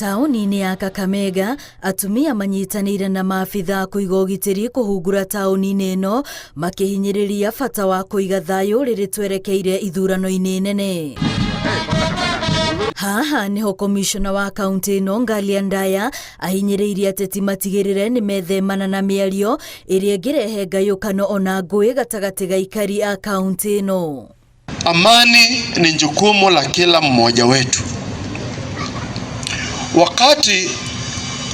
Taũni-inĩ ya Kakamega, atumia manyitanĩire na maabithaa kũiga ũgitĩri kũhungura taũni-inĩ ĩno makĩhinyĩrĩria bata wa kũiga thayũ rĩrĩ twerekeire ithurano-inĩ nene. Haha nĩho komishona wa kaunti ĩno Ngalia Ndaya ahinyĩrĩirie ateti matigĩrĩre nĩ methemana na mĩario ĩrĩa ĩngĩrehe ngayũkano ona ngũĩ gatagatĩ ga aikari a kaunti ĩno. Amani ni jukumu la kila mmoja wetu. Wakati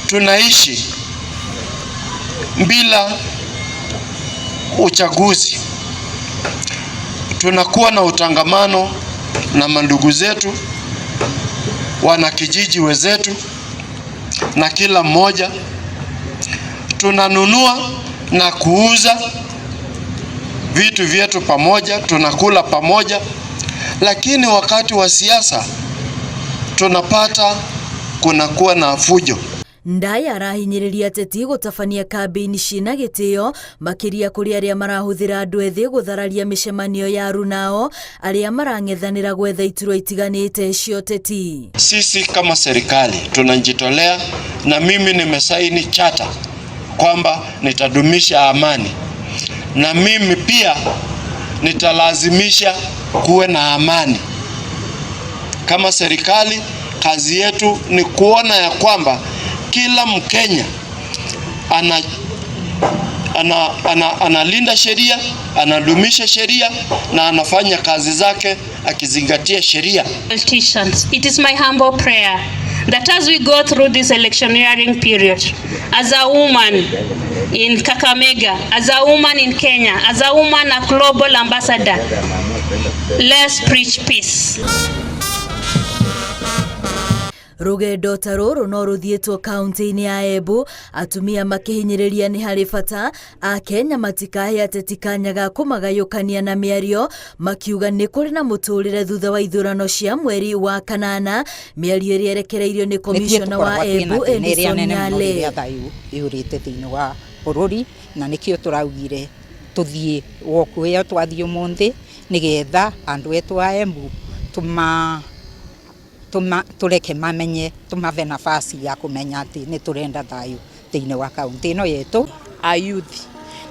tunaishi bila uchaguzi, tunakuwa na utangamano na mandugu zetu, wanakijiji wenzetu, na kila mmoja tunanunua na kuuza vitu vyetu pamoja, tunakula pamoja, lakini wakati wa siasa tunapata kunakuwa na fujo. Ndaya arahinyĩrĩria ateti gũtabania kambĩini ciĩna gĩtĩo makĩria kũrĩ arĩa marahũthĩra andũ ethĩ gũthararia mĩcemanio ya arunao arĩa marang'ethanĩra gwetha iturwa itiganĩte cia ũteti. Sisi kama serikali tunajitolea, na mimi nimesaini chata kwamba nitadumisha amani, na mimi pia nitalazimisha kuwe na amani. Kama serikali, kazi yetu ni kuona ya kwamba kila Mkenya analinda sheria, anadumisha sheria na anafanya kazi zake akizingatia sheria. Politicians, it is my humble prayer that as we go through this electioneering period, as a woman in Kakamega, as a woman in Kenya, as a woman, a global ambassador, let's preach peace. Rũgendo ta rũrũ no rũthiĩtwo kaunti-inĩ ya Embu, atumia makĩhinyĩrĩria nĩ harĩ bata Akenya matikahe ateti kanya ga kũmagayũkania na mĩario, makiuga nĩ kũrĩ na mũtũrĩre thutha wa ithurano cia mweri wa kanana, mĩario ĩrĩa ĩrekereirio nĩ komishona wa Embu Edison Nyale. Thayũ ĩũrĩte thĩinĩ wa bũrũri, na nĩkĩo tũraugire tũthiĩ walk ĩyo twathiĩ ũmũthĩ, nĩgetha andũ etũ a Embu tũma tuma tureke mamenye, tumave nafasi ya kumenya ati ni turenda thayu thiini wa kaunti ino yetu. A youth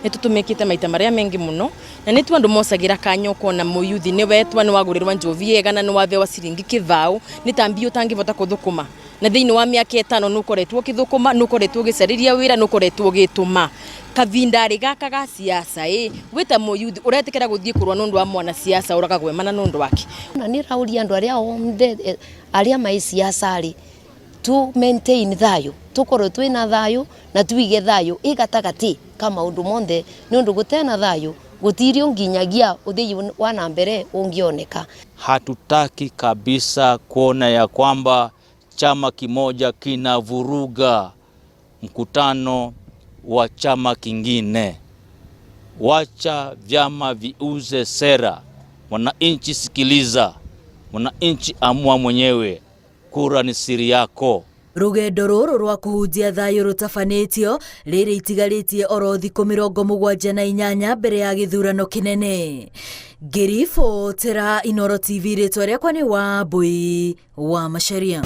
nä tå tå mä kä te maita marä a mengä må no, na nä tu andå mocagä ra kanya ũkona mũyuthi nĩ wetwa nĩ wagũrĩrwa njovi ega na nĩ wathewa ciringi kĩbao nĩ tambi ũtangĩbota kũthũkũma, na thĩinĩ wa mĩaka 5 nĩ ũkoretwo ũkĩthũkũma, nĩ ũkoretwo ũgĩcarĩria wĩra, nĩ ũkoretwo ũgĩtũma kavindarĩ gaka ga siasa ĩ wĩta mũyuthi ũretĩkĩra gũthiĩ kũrũa nĩ ũndũ wa mwana siasa ũragagwemana nĩ ũndũ wake. Na nĩ rauria andũ arĩa othe arĩa mai siasa rĩ, tu maintain thayo, tukorwo twina thayo na tuige thayo i gatagati ka maundu monthe, ni undu gutena thayo gutirio nginyagia uthii wa na mbere ungioneka. Hatutaki kabisa kuona ya kwamba chama kimoja kinavuruga mkutano wa chama kingine. Wacha vyama viuze sera. Mwananchi sikiliza, mwananchi amua mwenyewe. Kura ni siri yako. Rũgendo rũrũ rwa kũhunjia thayũ rũtabanĩtio rĩrĩ itigarĩtie oro thikũ 78 mbere ya gĩthurano kĩnene. Ngĩribotera Inooro TV, rĩtwa rĩakwa nĩ Wambui wa Macharia.